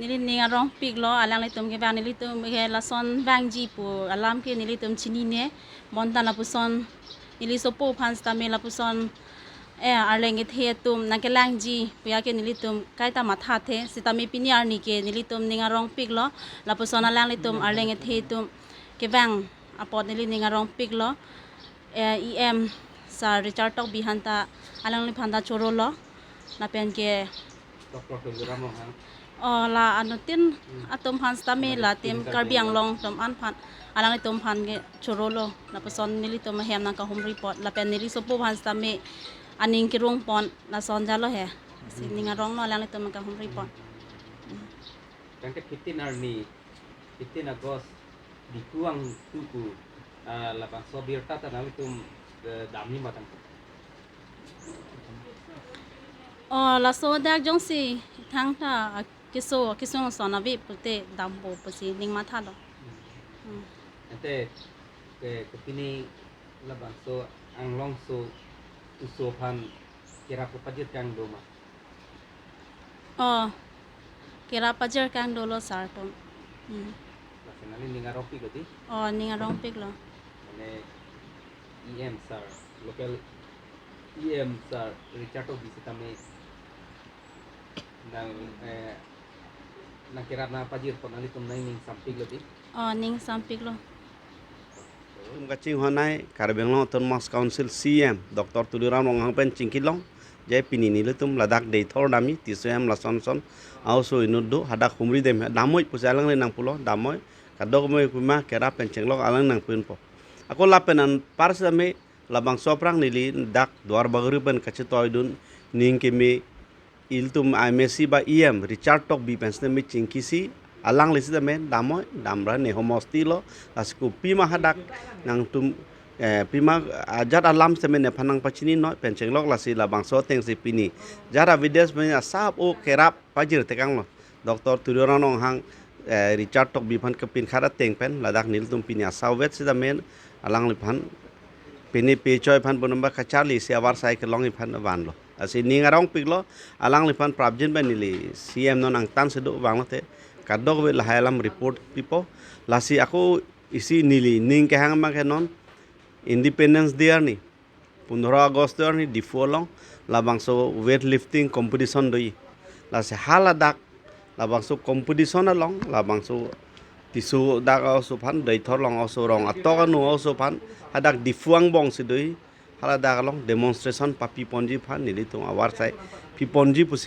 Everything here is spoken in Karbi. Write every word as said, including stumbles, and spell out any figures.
Neli ning arongpiklo, alanglitum kevang, nelitum ke lason vangji pu alam ke nelitum chinine. Bonta lapuson neli sopo aphan sitame lapuson, eh, arleng kethe atum nangkelangji puya ke nelitum kaita mathathe, sitame pini arni ke nelitum ning arongpiklo, lapuson alanglitum arleng kethe atum kevang apot neli ning arongpiklo. Eh, E M Sir Richard Tokbi aphan ta, alangliphan ta chorolo, lapen ke Doctor Tuliram Ronghang. Oh, la anuttin atum aphan sitame, la tim Karbi Anglong atum an aphan, alanglitum aphan ke chorolo, lapuson nelitum ahem nangkahumri apot, lapen neli sopo aphan sitame aning kerung pon, lason jalo he. Si ning aronglo, alanglitum nangkahumri apot. Tangte fifteen arni, fifteen August, Diphu angtuku, ah, labangso birta ta nanglitum, eh, damji ma tangte? Oh, laso dak jongsi thangta, ah, keso, kesung son ave pute dampo pusi ning mathalo. Hmm. Ante, ke, ke pini labangso Anglongso oso aphan kerap pajir kangdo ma? Oh, kerap pajir kangdolo sir atum. Hmm. Lasi nangli ning arongpiklo dei? Oh, ning arongpiklo. Mane E M Sir, local E M Sir Richard Tokbi sitame nang, eh, nangkerap nangpajir apot nanglitum nangning sampiklo dei? Oh, ning sampiklo. Latum kachinghon ai Karbi Anglong Autonomous Council C E M Doctor Tuliram Ronghang pen chingkilong, je pini nelitum ladak deithor damji, Tisso hem lason son a-oso inut do, hadak humri dem, damnoi pusi alangli nangpulo, damnoi, kadokave pima kerap pen chenglok alang nangpinpo. Ako lapen anpar sitame labangso aphrang neli dak Duarbagori pen kachetoidun, ning keme, ilitum I M A C ba E M Richard Tokbi pen sitame chingkisi, alangli sitame damnoi, damra ne homosti lo, lasi kopima hadak nangtum, eh, pima ajat alam sitame nephan nangpachininoi pen chenglok, lasi labangso atengsi pini jara videos pen asap o kerap pajir tekanglo. Doctor Tuliram Ronghang, eh, Richard Tokbi aphan kepin khara ateng pen ladak nelitum pini asavet sitame alangliphan pini pechoi aphan bonumba kacharli si avarsai kelongji aphan vanlo. Lasi ning arongpiklo, alangliphan prapjin pen neli C E M non angtan sedo vanglote kadokave lahai alam report pipo. Lasi ako isi neli ning kehang abang ke non Independence Day arni, pondro August arni Diphu along labangso weightlifting competition doji. Lasi haladak labangso competition along, labangso Tisso dak a-oso aphan, deithor along a-oso, rong atok anu a-oso aphan, hadak Diphu angbong si doji, haladak along demonstration papiponji aphan nelitum avarsai piponji pusi